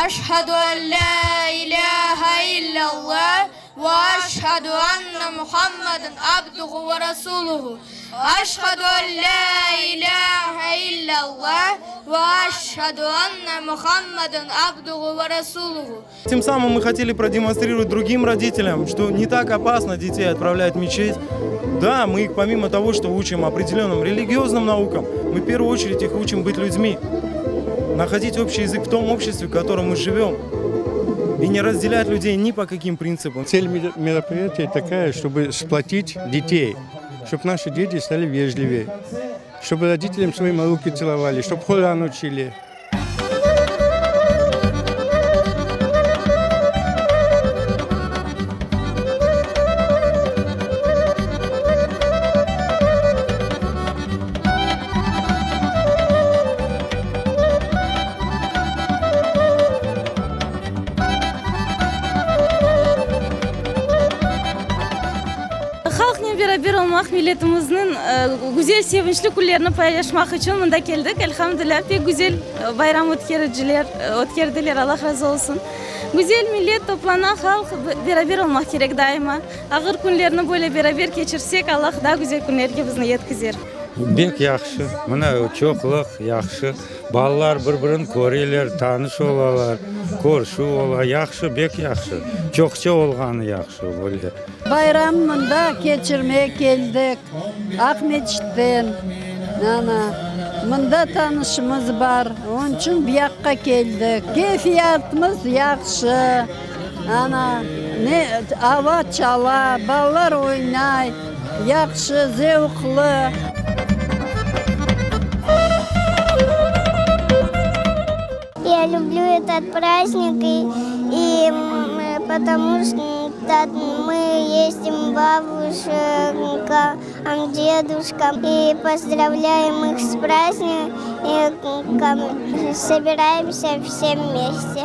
Aşhadu en lâ ilâhe illallah ve aşhadu anna Muhammaden abduhu ve rasuluhu. Aşhadu en lâ ilâhe illallah ve aşhadu anna Muhammaden abduhu ve rasuluhu. Тем самым мы хотели продемонстрировать другим родителям, что не так опасно детей отправлять в мечеть. Да, мы их помимо того, что учим определенным религиозным наукам, мы в первую очередь их учим быть людьми, находить общий язык в том обществе, в котором мы живем. И не разделять людей ни по каким принципам. Цель мероприятия такая, чтобы сплотить детей, чтобы наши дети стали вежливее, чтобы родителям своим руки целовали, чтобы Коран учили. Halqnen beraber olmaq, milletimizniñ güzel, sevinçli künlerini paylaşmaq içün mında keldik. Elhamdülilâ, pek güzel bayram ötkericiler, ötkerdiler, Allah razı olsun. Güzel millet toplana, halq beraber olmaq kerek daima. Ağır künlerni böyle beraber keçirsek, Allah daa güzel künlerge bizni yetkizer. Bek yahşı, mına çoqluq, yahşı. Balalar bir-birini köreler, tanış olalar, körüşüv ola. Yahşı, bek yahşı. Çoqça olğanı yahşı böyle. Bayram mında keçirmege keldik, Aqmeçitten. Ana, mında tanışımız bar, onıñ içün bu yaqqa keldik. Keyfiyatımız yahşı, ana, ne, ava çala, balalar oynay, yahşı, zevqlı. Ya lüblü etot prazdnik i potomu çto mı yezdim babuşkam, deduşkam i pozdravlâem ih s prazdnikom, sobiraemsâ vse vmeste.